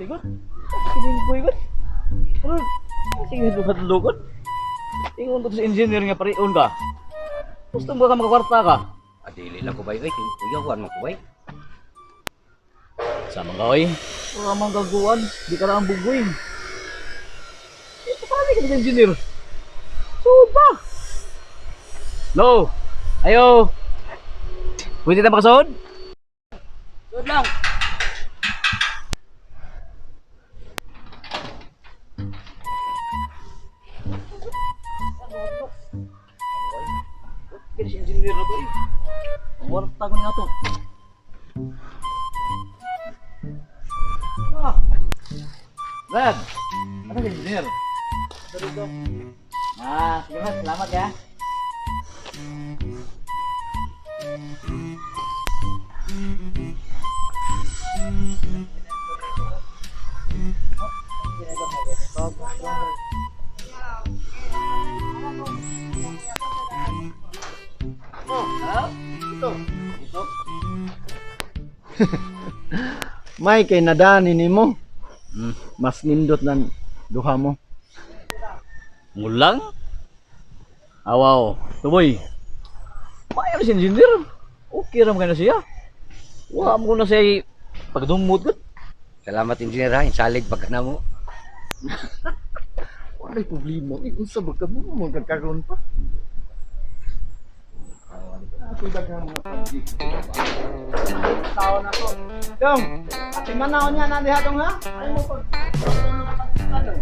Likot. Kining boy. Pero sige lukad-lukod. Ingon ko sa engineer nga parion ka. Gusto mo ka makakwarta ka? Adili lang ko bay oy, kuyawan man ko bay. Sama ka oy. Wala mang gaguan, di ka lang bugoy. Eh, paano ka sa engineer? Suba! Lo! Ayo! Pwede na makasod? Sod lang! Kaya si engineer na to eh. Warta ko niya to. Ah. Brad, ano si engineer? Ah, sige mas, salamat ya. Ito. May kay nadani nimo. Mas nindot nan duha mo. Ngulang? Awaw, tuboy. Mayo si engineer. Okay ra man na siya. Wa mo na siya pagdumot gud. Salamat engineer ha, insalig pagka na mo. Walay problema. Eh, unsa ba ka mo magkakaroon pa? Ako daghang mga project. Tao na ko. Dong, ati manaw niya na diha dong ha? Ay mo pag ano?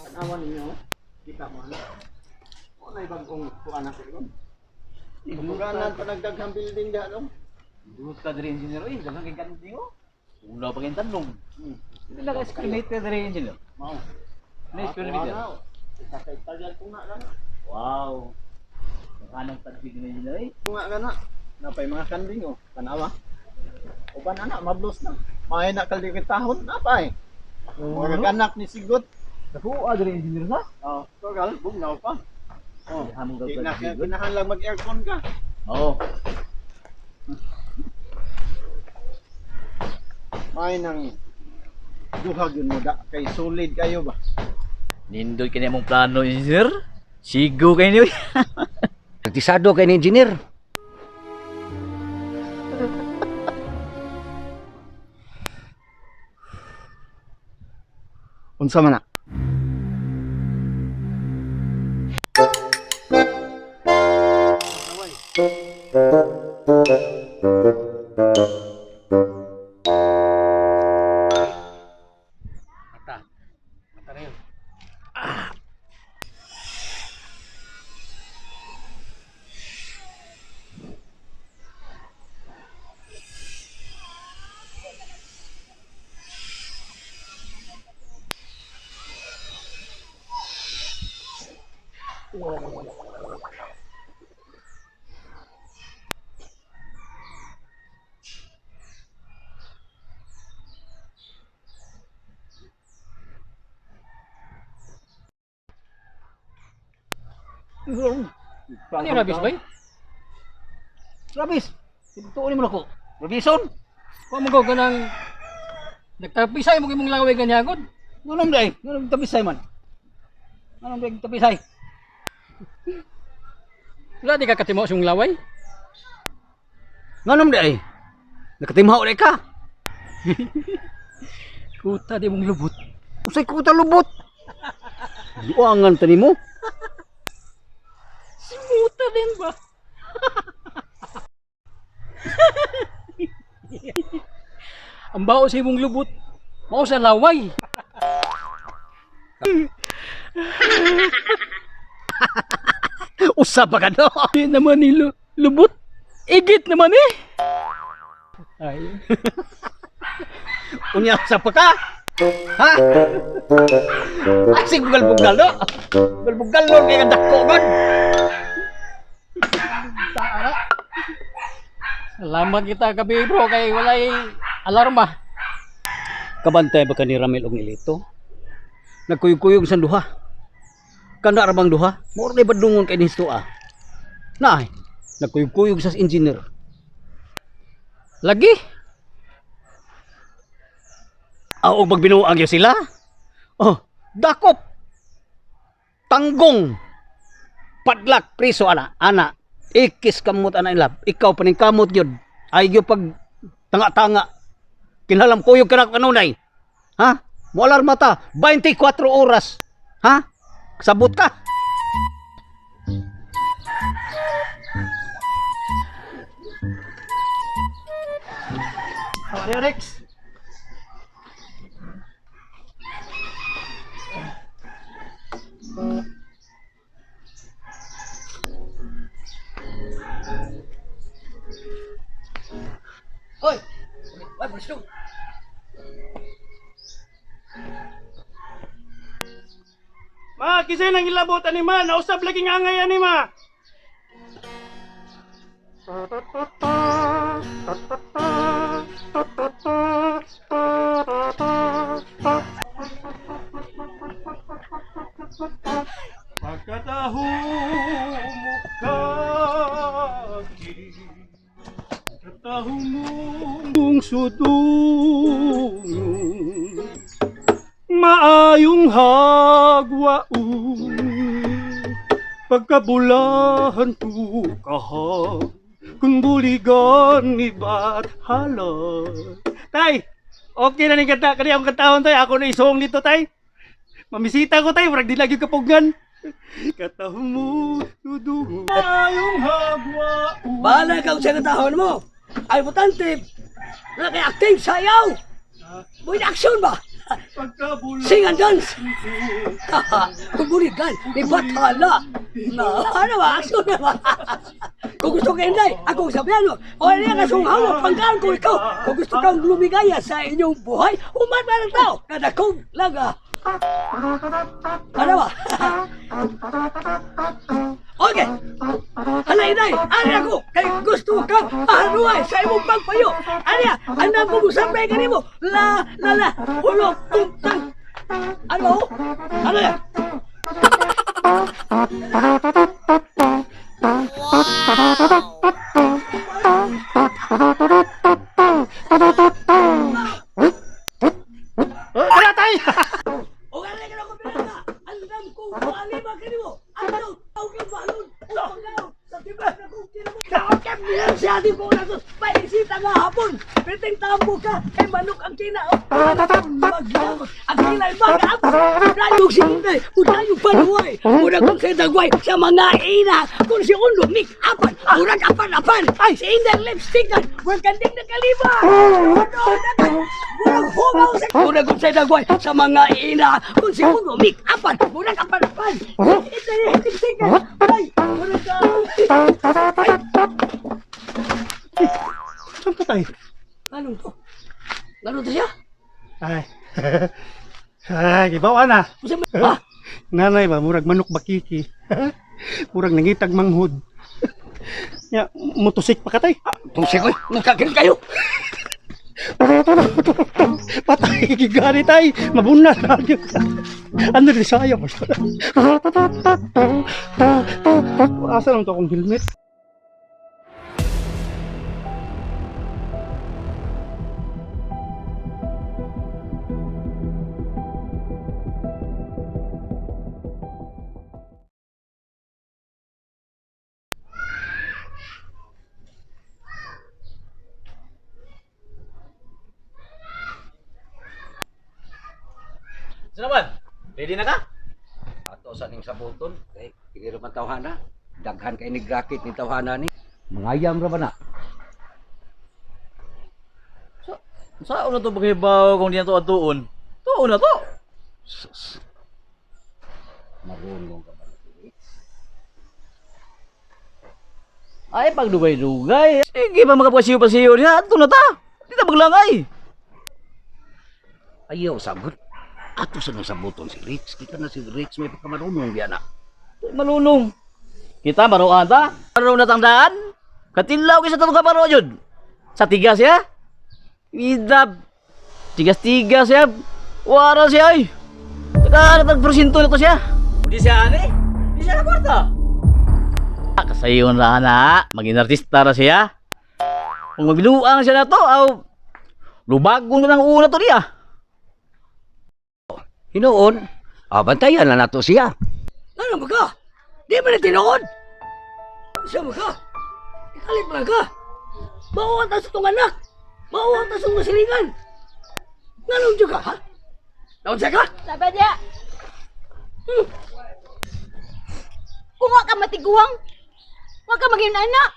Tanawan ninyo, kita mo ano? Wala bagong kuan ako doon. Tumuganan pa nagdaghang building diha dong. Dumot ka diri engineer oy, daghang kay kanting oh. Una pa kay tanong. Hindi na ka square meter diri engineer. Mao. Na square meter. Isa ka hektarya ko nga gana. Wow. Kanang tagpig ni engineer oy. Ko nga gana. Napay mga kanding oh, tanawa. Uban ana mablos na. May na kalikitahon napay. Mga kanak ni sigot. Dako diri engineer sa. Oh, togal bugnaw pa. Oh, Hamong di na gagawin. kinahanglan mag-aircon ka. Oo. May nang duha gyud mo da kay solid kayo ba. Nindot kini among plano engineer. Sigo kay ni oy. Nagtisado kay ni engineer. Unsa man na? Mata. Mata na yun. Ano yung rabis, bay? Rabis. Tuon mo nako. Rabison. Kuha mo ko ganang nagtapisay mo imong laway ganyan gud. Nganong day? Nganong tapisay man? Nganong day tapisay? Wala di ka katimo sa imong laway. Nganong day? Nakatimhaw day ka. Kuta di mong lubot. Usay ko lubot. Luangan tani mo. Simuta din ba? Ang bao sa imong lubot, mao sa laway. Usa pa ka no. Di naman ni lubot. Igit naman eh. Ay. Unya usa pa ka. Ha? Asig bugal-bugal no. Bugal-bugal no kay dako god. Salamat kita gabi bro kay walay alarma. Kabantay ba ka ni Ramil og nilito? Nagkuyog-kuyog sa duha. Kana ra bang duha? Mao ra badungon kay nisto ah. Naay, nagkuyog-kuyog sa engineer. Lagi. Aw, og magbinuang gyud sila. Oh, dakop. Tanggong. Padlak priso ana, ana. Ikis kamot ana ilab. Ikaw paning kamot gyud. Ay gyud pag tanga-tanga. Kinhalam kuyog ka na kanunay. Ha? Mo alarma ta 24 oras. Ha? Sabot ka. How are you, Rex? Hoy! Hoy, Presto! Ma, kisay nang ilabot ani ma, nausab lagi nga angay ani ma. Pagkataho mo kaki, kataho mong sudungon, maayong hagwaon, pagkabulahan tukahag, kung buligan ni Bathala. Tay, okay na ni kanta, kani akong kantahon tay, ako na isong dito tay. Mamisita ko tay, murag di lagi kapugnan. Katahon mo, tudungo, maayong hagwaon. Bahala ka sa katahon mo. Ay, butante. Na kay acting sayaw. Boy, action ba? Pagkabulahan Sing and dance. Kung buligan, ni Bathala. Na, ano ba? Action na ba? Kung gusto ka inday, ako ang sabihan mo. O ano ka sunghaw, pangkaan ko ikaw. Kung gusto kang lumigaya sa inyong buhay, umat ng tao. Kadakong lang ah. Ano ba? Okay. Hala inay, ari ako kay gusto ka anuay sa imong pagpayo. Ari, anang ko musapay kanimo. La la la, ulo tungtang. Ano? Ano yan? Oh, tara tay! O ari ka na ko pinaka. Andam ko alima kanimo. Ano? Tawag kang balon. O pagkaw. Sa tiba na kong tinamo. Okay, bilang siya di ko na sus. Paisita nga hapon. Piting tambo ka. Kay manok ang kina. Maglamot. Ang kina ay mag-apon. Dayong sinday. Udayong panuway. Murag kong sa dagway sa mga ina. Kung si Undo, mik apan. Murag apan-apan. Ay, si Inday lipstickan. Murag kanding na kaliba. Murag hugaw sa murag kong sa dagway sa mga ina. Kung si Undo, mik apan. Murag apan-apan. Inday lipstickan. Ay, murag ka. Saan ka tay? Anong to? Anong to siya? Ay. Ay, gibawa na. Unsa man- Ha? Nanay ba, murag manok bakiki. Murag nangitag manghod. Ya, mutusik pa ka tay. Tusik, oy! Nagkagil kayo! Patay, gigari tay. Mabuna na. Ano rin saya mo? Asa lang to akong helmet? Sino man? Ready na ka? Ato sa ning sabuton, kay hindi ra man tawhana. Daghan kay nig racket ni tawhana ni. Mangayam ra ba na? Sa una to paghibaw kung di na to atuon? Tuon na to. Sus. Marunong ka ba na? Ay pagdugay-dugay. Sige pa makapasiyo-pasiyo niya ato na ta. Di ta maglangay. Ayaw sagot. Ato sa nang sabuton si Rich. Kita na si Rich may pagkamarunong biya na. Malunong. Kita maroan ta. Maroon na tang daan. Katilaw kaysa tatong kabaro yun. Sa tigas ya. Idab. Tigas-tigas siya. Wara siya ay. Taga tag porsyento na to siya. Di siya ani. Di siya na kwarta. Ah, kasayon ra na. Maging artista ra siya. Kung magbiluang siya na to, aw lubagon na ng una to niya. Hinuon, bantayan na nato siya. Ano ba ka? Di man na tinuod! Siya ba ka? Ikalit man ka! Mauwa ta sa tong anak! Mauwa ta sa tong silingan! Nganong dyan ka, ha? Naon siya ka? Sabi niya. Kung wa ka matiguang, wa ka maging anak.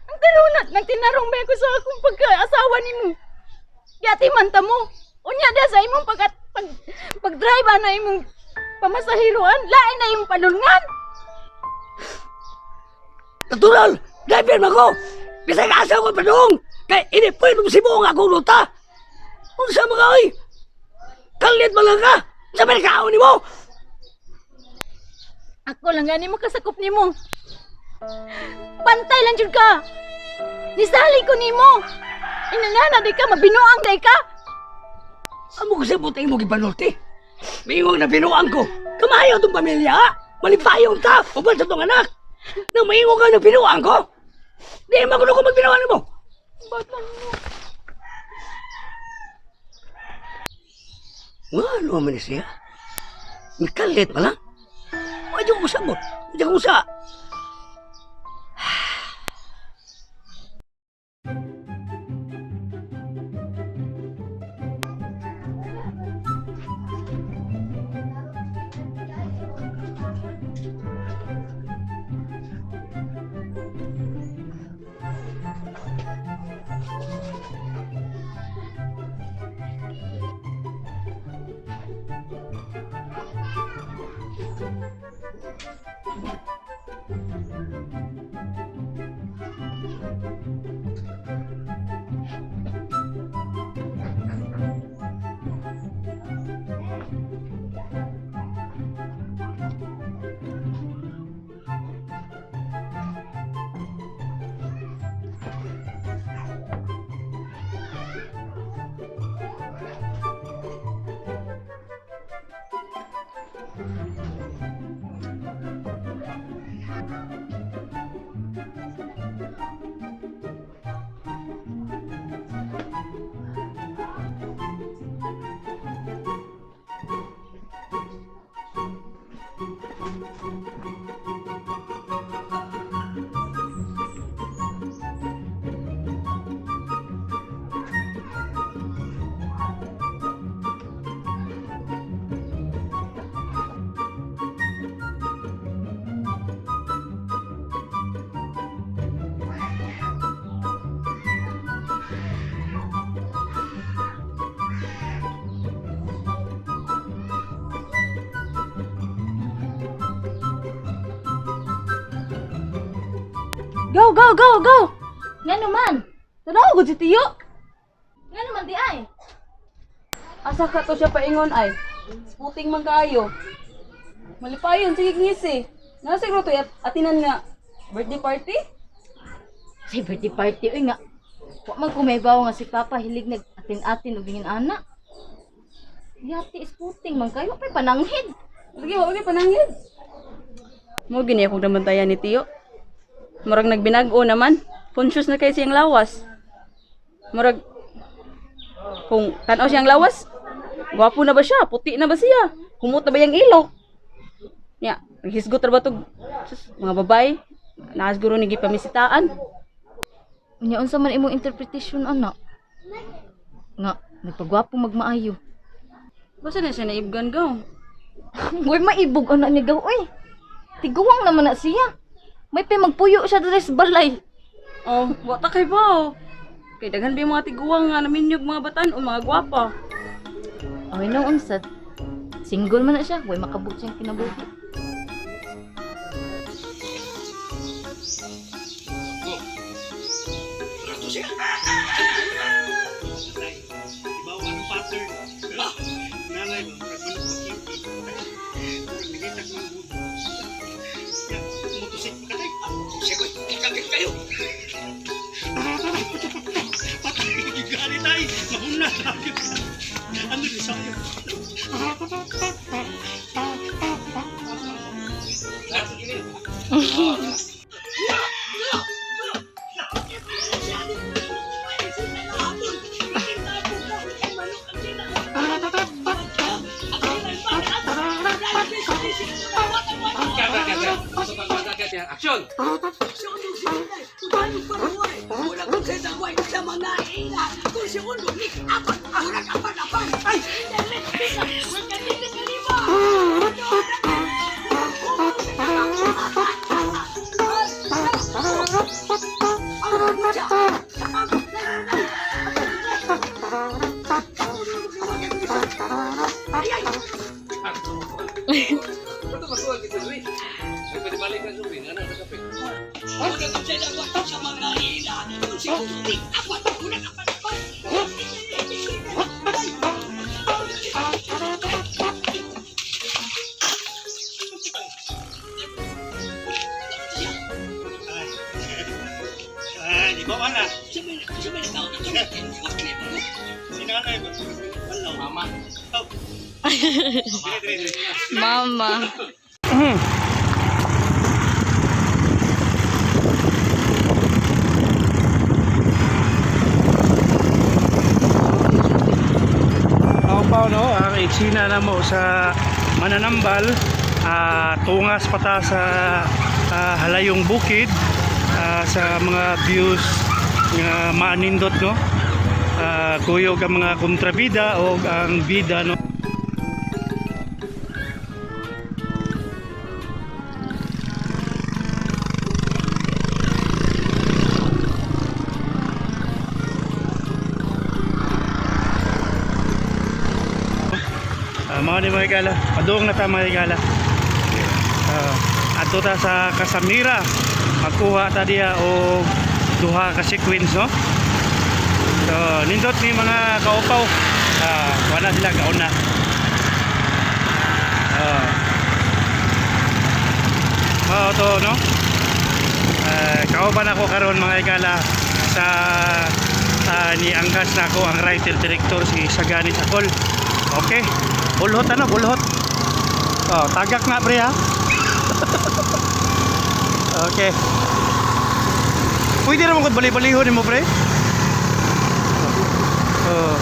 Ang tarunat ng tinarong ba ko sa akong pagkaasawa nimo. Yati man ta mo. Unya da sa imong pag pag pag-drive na imong pamasahiroan, lain na imong panulngan. Natural! Driver man ko! Bisag asa ko padung! Kay ini pwede mong sibuong akong ruta! Unsa mga oy? Kalit man lang ka! Sa man kaon nimo! Ako lang gani makasakop nimo. Pantay lang jud ka. Nisali ko nimo. Inangana di ka mabinuang day ka. Amo ko sa butay mo gipanorte. Miingong na binuang ko. Kamayo tong pamilya, ha? Malipayong ta, uban sa tong anak. Nang maingon ka na binuang ko. Di man kuno ko magbinuang mo. Ba't man mo? Ngano man ni siya? Nakalit pa lang. Wadyo ko sabot. Wadyo ko sa. Go, go, go, go! Ngano man? Tanaw ko si Tiyo. Ngano man di ay? Asa ka to siya paingon ay? Sputing man kaayo. Malipayon, sige ngisi. Nasa siguro to atinan nga birthday party? Say birthday party oy nga. Wa man ko may bawo nga si Papa hilig nag atin-atin og ingin ana. Yati sputing man kayo pay pananghid. Lagi wa lagi pananghid. Mo gini akong nabantayan ni Tiyo. Murag nagbinag-o naman. Conscious na kay siyang lawas. Murag kung tan-aw siyang lawas, gwapo na ba siya? Puti na ba siya? Humot na ba yung ilok? Nya, naghisgot ra ba tog sus, mga babae? Naa siguro ni gipamisitaan. Unya unsa man imong interpretation ana? Nga nagpagwapo magmaayo. Basta na siya naibgan gaw. Uy, maibog ana niya gaw oy. Tiguang naman na siya. May pay magpuyo siya diri sa balay. Oh, wa ta kay ba? Oh. Kay daghan ba yung mga tiguang nga naminyog mga batan o mga gwapa. Ay no unsa. Single man na siya, way makabot siyang kinabuhi. Rato siya. Ibaw ang pattern. Nanay ba, murag manok makiki. Murag nilitag ng buto. Ya, motusik pa ka, tay. Siya ko, kakit kayo. Patay, gani tay. Mahuna. Action! Ah, di ba wala? Sinanay ko. Mama. Mama. Kaupaw no, ang eksena na mo sa Mananambal, tungas pata sa halayong bukid, sa mga views nga maanindot no. Kuyog ang mga kontrabida o ang bida no. Mga ni mga higala, padung na ta mga higala. Adto ta sa Kasamira, magkuha ta diha og duha ka sequence no. So nindot ni mga kaupaw. Wala sila kauna. Mao to no. Kauban ako karon mga higala sa ni angkas na ako ang writer director si Sagani Sakol. Okay. Bulhot ano, bulhot. Oh, tagak na pre ha. Okay. Pwede naman kung bali-balihon mo pre. Oh.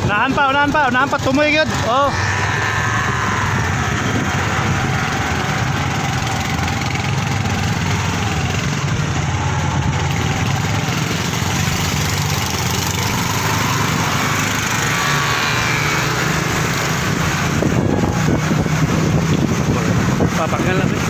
Unahan pa, unahan pa, unahan pa, tumoy gyud. Oh. Papagal lang. Eh.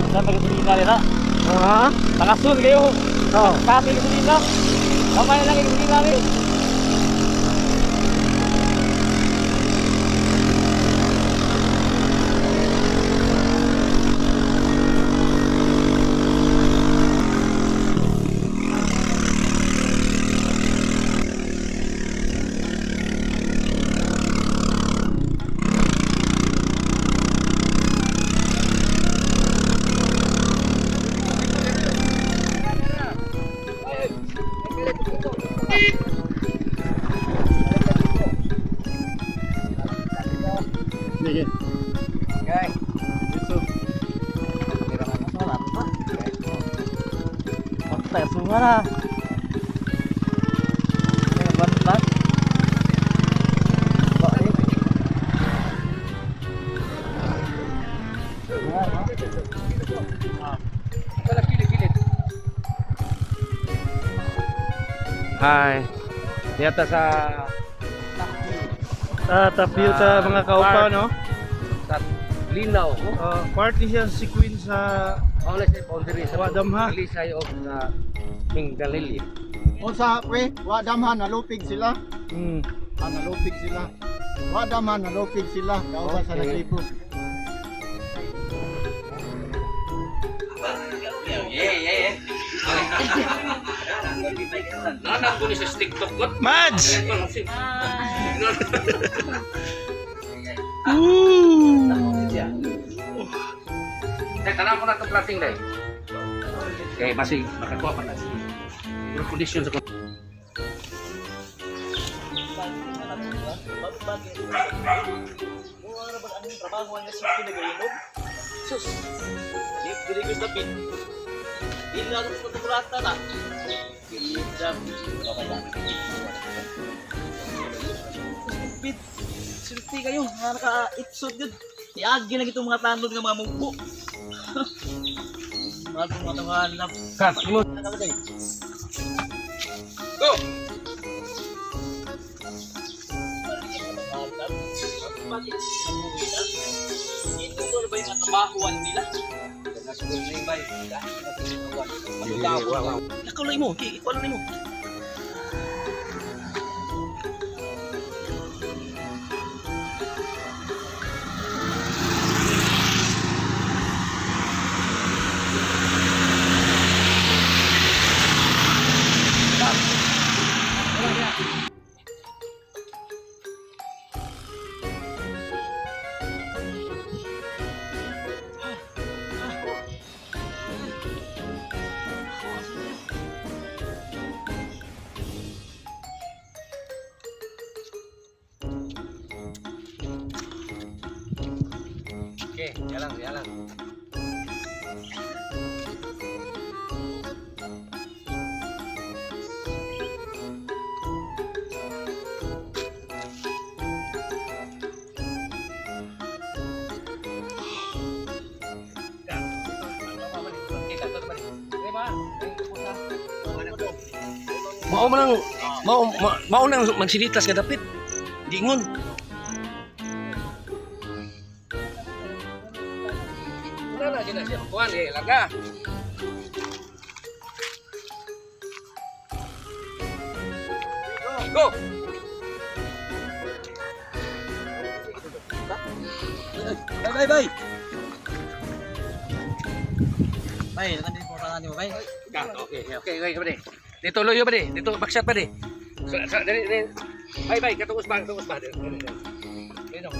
Saan magasolina nila? Ha? Tangasun kayo. Oh. Kati gasolina. Kamay lang yung gasolina ni. Sige. Okay. Dito. Patay sunga na. Ban ban. Hi. Diyata sa Ah, top view ta mga kaupa, no? Sa Linaw. Part ni siya sa sequence sa Wala sa boundary sa Wadamha. Lisay og sa Mingdanilya. Unsa pre, wa damhan nalupig sila. Ah, nalupig sila. Wa damhan nalupig sila. Kauban sa Okay. naglipod. Mads! Ooh! Tay, tanaw ko na itong planting day. Okay, basi makakuha pa na si Pero condition sa Mura ba ang trabaho nga sa pinagainog? Sus. Di dili ko tapit. Dili na ko sa na. Jam. Stupid. Sulti kayo, nga naka-itsod yun. Tiagi lang itong mga tanod nga mga mugbo. Mga mga tungan na. Kat, mo. Go. Bakit sila buhay na? Ito ba yung trabahuan nila? Nakulay mo, ikuan mo. Okay, yalang, yalang. Mao man ang mao mao nang magsilitas nga dapit. Giingon. Wala na siya siya. Kuan eh, larga. Go. Bye bye bye. Bay, nandito po tangan mo, bay. Okay, okay, okay, okay. Dito loyo ba di? Dito backshot ba di? Sa, sa, dali, dali. Bay, bay, katungos ba, katungos ba. Dali, dali, dali. Dali, no.